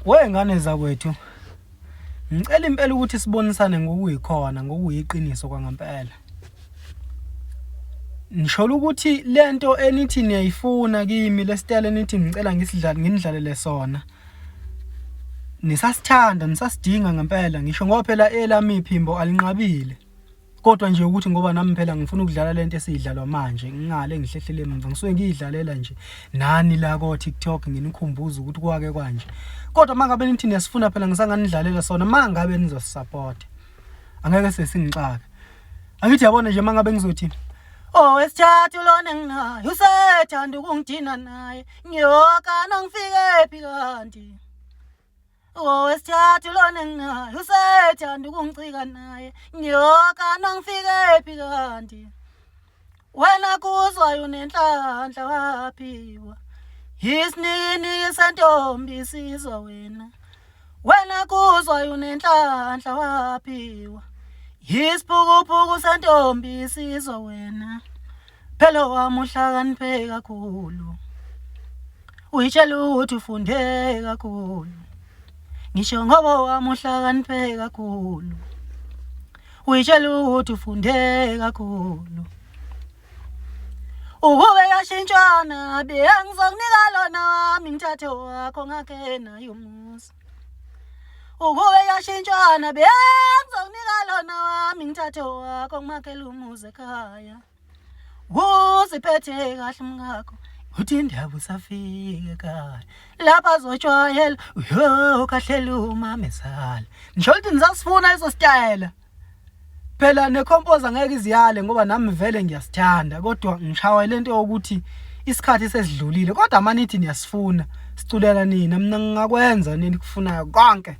Wey'ngane zakwethu, ngicela impela ukuthi sibonisane ngokuyikhona, ngokuyiqiniso kwangempela. Ngisholo ukuthi lento enithi niyayifuna kimi lesitayela enithi ngicela ngisidlale nginidlalele sona nisasithanda nisasidinga ngempela ngisho ngoba phela elami iphimbo alinqabile. Kodwa nje ukuthi ngoba nami phela ngifuna ukudlala lento esiyidlalwa manje ngingale ngihlehlele emva ngisuke ngiyidlalela nje nani la ko TikTok nginikhumbuza ukuthi kwake kwanje kodwa mangabe nithi niyasifuna phela ngisanganidlalela sona mangabe nizosisupport angeke sesingixake angithi yabona nje mangabe ngizothi Owesithathu lona enginaye usethanda ukungidina naye ngiyoka nongifike phi kanti Owesithathu lona enginaye usethanda ukungicika naye ngiyoka nongifike phi kanti wena kuzwayo unenhlanhla waphiwa isinikiniki sentombi sizwa wena wena kuzwayo unenhlanhla waphiwa isiphukuphuku sentombi sizwa wena phela wami uhlakaniphe kakhulu Uyitshela ukuthi ufunde kakhulu. Ngisho ngoba wami uhlakaniphe kakhulu. Uyitshela ukuthi ufunde kakhulu. Ukube yashintshana bengizokunika lona wami ngithathe wakho ngakhe naye umuzi. Ukube yashintshana bengizokunika lona wami ngithathe wakho ngimakhele umuzi ekhaya. Uziphethe kahle umkakho uthi indaba usafike ekhaya lapha azojwayela uyokhahlela umamezala ngisho ukuthi nisasifuna leso sitayela phela necomposer ngeke iziyale ngoba nami vele ngiyasithanda kodwa ngishawa lento yokuthi isikhathi sesidlulile kodwa manithi niyasifuna siculela nina mina ngingakwenza nini kufunayo konke.